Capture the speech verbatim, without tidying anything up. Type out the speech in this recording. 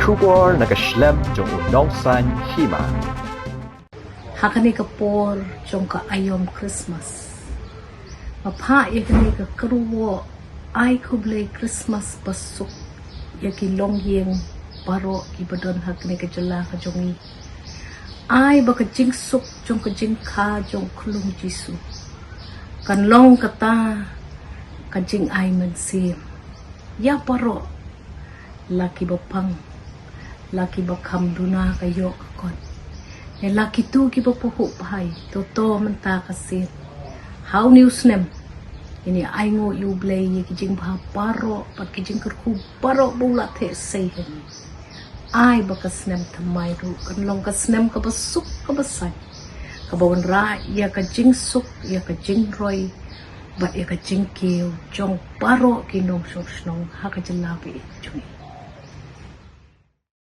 Khubor na ka shlem jong u nongsan hima. Ha kane ka por jong ka aïom Christmas, nga phah ïa kane ka kyrwoh ai khublei Christmas basuk ïa ki longïing baroh kiba don ha kane ka jylla ka jong ngi. Ai ba ka jingsuk jong ka jingkha jong u khyllung Jisu kan long kata ka jingai mynsiem ïa baroh, la kiba pang, la kiba kham duna ka ïoh ka kot, ne la kitu kiba pahuh bha. To to mynta ka sien, ha une u snem, ngin ïa ainguh ïa u Blei ïa ki jingbha baroh bad ki jingkyrkhu baroh ba u la theh sei ha ngi. Ai ba ka snem thymmai ruh kan long ka snem kaba suk kaba sain, kaba wanrah ïa ka jingsuk, ïa ka jingroi bad ïa ka jingkiew jong baroh ki nongshong shnong ha ka jylla ba ïeit jong ngi.